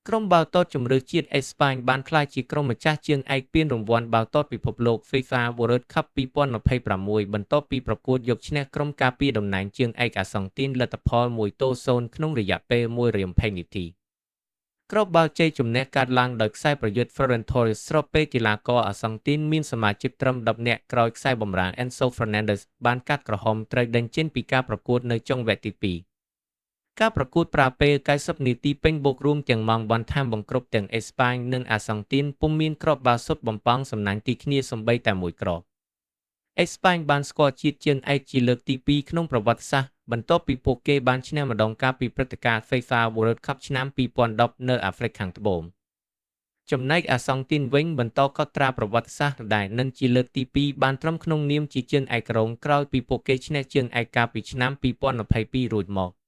ក្រុមបាល់ទាត់ជម្រើសជាតិអេស្ប៉ាញបានក្លាយជាក្រុមម្ចាស់ជើងឯកពានរង្វាន់បាល់ទាត់ពិភពលោក FIFA World Cup 2026 បន្ទាប់ពីប្រកួតយកឈ្នះក្រុមការពារតំណែងជើងឯកអាសង់ទីនលទ្ធផល1-0ក្នុងរយៈពេល120នាទី។ គ្រាប់បាល់ជ័យជំនះកើតឡើងដោយខ្សែប្រយុទ្ធ Ferran Torres ស្របពេលកីឡាករអាសង់ទីនមានសមាជិកត្រឹម10នាក់ក្រោយខ្សែបម្រើ Enzo Fernandez បានកាត់ក្រហមត្រូវដេញចេញពីការប្រកួតនៅចុងវគ្គទី2។ ការប្រកួតប្រើពេល90នាទីពេញបូករួមទាំងម៉ោងបន្ថែមបង្គ្រប់ទាំងអេស្ប៉ាញនិងអាសង់ទីនពុំមានគ្រាប់បាល់សុទ្ធបំពង់សំណាញ់ទីគ្នាសូម្បីតែមួយគ្រាប់។ អេស្ប៉ាញបានស្គាល់ជាតិជើងឯកជាលើកទី2ក្នុងប្រវត្តិសាស្ត្របន្ទាប់ពីពួកគេបានឈ្នះម្ដងកាលពីព្រឹត្តិការណ៍ FIFA World Cup ឆ្នាំ2010នៅអាហ្វ្រិកខាងត្បូង។ ចំណែកអាសង់ទីនវិញបន្តកត់ត្រាប្រវត្តិសាស្ត្រដដែលនិងជាលើកទី2បានត្រឹមក្នុងនាមជាជើងឯករងក្រោយពីពួកគេឈ្នះជើងឯកកាលពីឆ្នាំ2022រួចមក។